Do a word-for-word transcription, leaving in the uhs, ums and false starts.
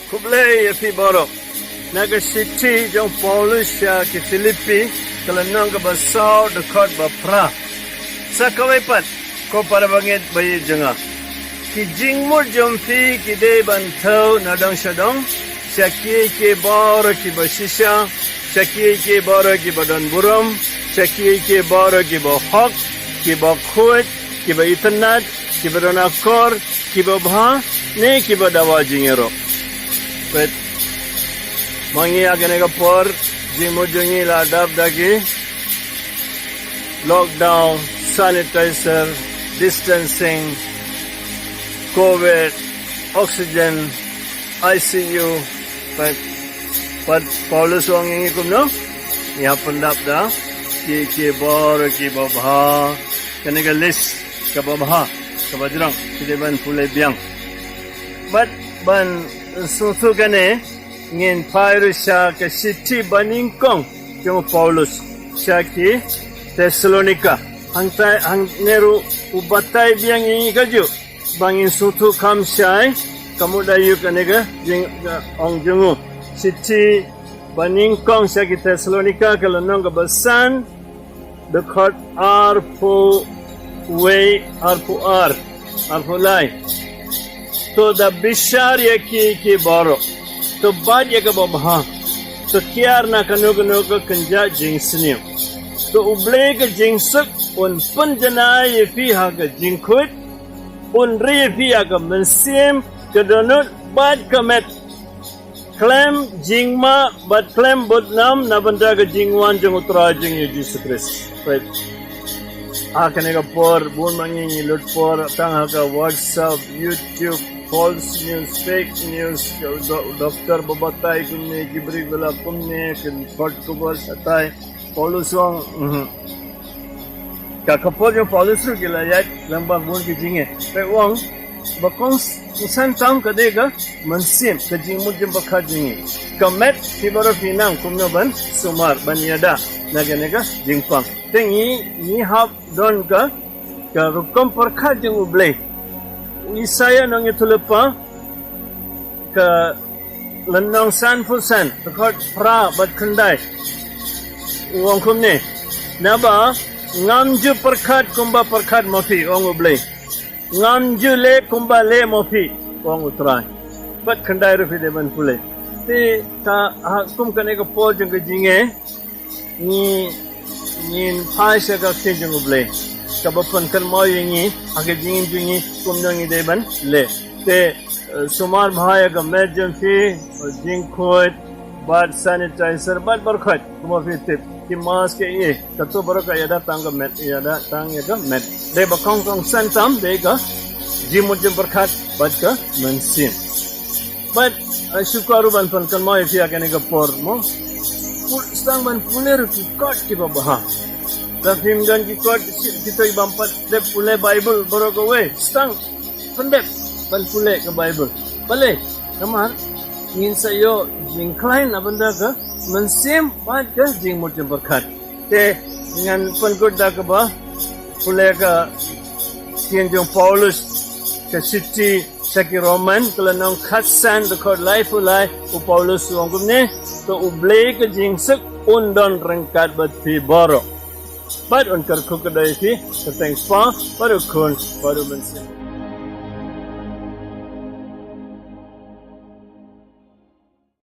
Khublei ïa phi baroh. Na ka shithi jong Paulus sha ki Philippi, ka lynnong kaba saw, dkhot ba phra. Sa kawei pat, ko para bangeit ba ïeit jong nga, ki jingmut jong phi ki dei ban thew na dong sha dong, sha kiei kiei baroh kiba shisha, sha kiei kiei baroh kiba don burom, sha kiei kiei baroh kiba hok, kiba khuid, kiba itynnad, kiba don akor, kiba bha, ne kiba dawa jingïaroh. Peit, ma ngi ha kane ka por, jingmut jong ngi la dap da ki lockdown, sanitizer, distancing, covid, oxygen, I C U. Peit, peit Paulus u ong ïa ngi kumno? Ngi hap pyndap da kiei kiei baroh kiba bha. Kane ka list kaba bha, kaba jrong, ki dei ban pule biang. Bad ban sngewthuh kane, ngin phai ruh sha ka shithi banyngkong jong u Paulus sha ki Thessalonika. Hangtai, hangne ruh u batai biang ïa ngi kajuh ba ngin sngewthuh kham shai ka mut aïu kane ka jing, ka ong jong u. Shithi banyngkong sha ki Thessalonika, ka lynnong kaba san, dkhot arphew wei, arphew ar, arphew lai. To da bishar ïa kiei kiei baroh, to bat ïa kaba bha, to kiar na kano kano ka kynja jingsniew. To U Blei ka jingsuk un pynjanai ïa phi ha ka jingkhuid, un ri ïa phi ha ka mynsiem, ka dohnud bad ka met, khlem jingma bad khlem bud nam na bynta ka jingwan jong U Trai jong ngi Jisu Khrist. Peit, ha kane ka por bun ma ngi ngi lut por tang ha ka WhatsApp, YouTube, false news, fake news, do-, doktor ba batai kumne, ki briew ba la kumne, ki khot khubor shatai. Paulus u ong, mhm. Ka kyrpad jong Paulus ruh ki la ïaid lyngba bun ki jingeh. Peit, u ong ba kongsan tam ka dei ka mynsiem, ka jingmut jingpyrkhat jong ngi. Ka met, phi baroh phi nang kumno ban sumar, ban ïada na kane ka jingpang. Te ngi, ngi hap don ka, ka rukom pyrkhat jong U Blei. U Isaïah nongïathuhlypa, ka lynnong sanphew san, dkhot phra bad khyndai, u ong kumne: Naba ngam ju pyrkhat kumba pyrkhat ma phi, u ong U Blei. Ngam ju leh kumba leh ma phi, u ong U Trai. Bad khyndai ruh phi dei ban pule. Te ka, ha, kum kane ka por jong ka jingeh, ngi, ngin phai sha ka ktien jong U Blei, kaba pynkynmaw ïa ngi ha ka jingim jong ngi kumno ngi dei ban leh. Te, eh, sumar bha ïa ka met jong phi, jingkhuid, bad sanitizer, bad baroh khoit, kumba phi tip, ki mask, ki ei, kato baroh ka ïada tang ka met, ïada tang ïa ka met. Dei ba kong kongsan tam dei ka jingmut jingpyrkhat bad ka mynsiem. Bad, eh, shu kwah ruh ban pynkynmaw ïa phi ha kane ka por mo. Pu-, sdang ban pule ruh ki kot kiba bha. Lada phim don ki kot, ki, kita ki bym pat dep pule Baibl baroh kawei, sdang pyndep ban pule ka Baibl. Balei? Namar ngin sa ïoh jingkhlaiñ na bynta ka mynsiem bad ka jingmut jingpyrkhat. Te ngan pynkut da kaba pule ka ktien jong Paulus, ka shithi sha ki Roman, ka lynnong khatsan, dkhot laiphew lai, u Paulus u ong kumne: To U Blei ka jingsuk un don ryngkat bad phi baroh, bad un kyrkhu kyrdoh ïa phi kyrteng Kpa bad u Khun bad u Mynsiem.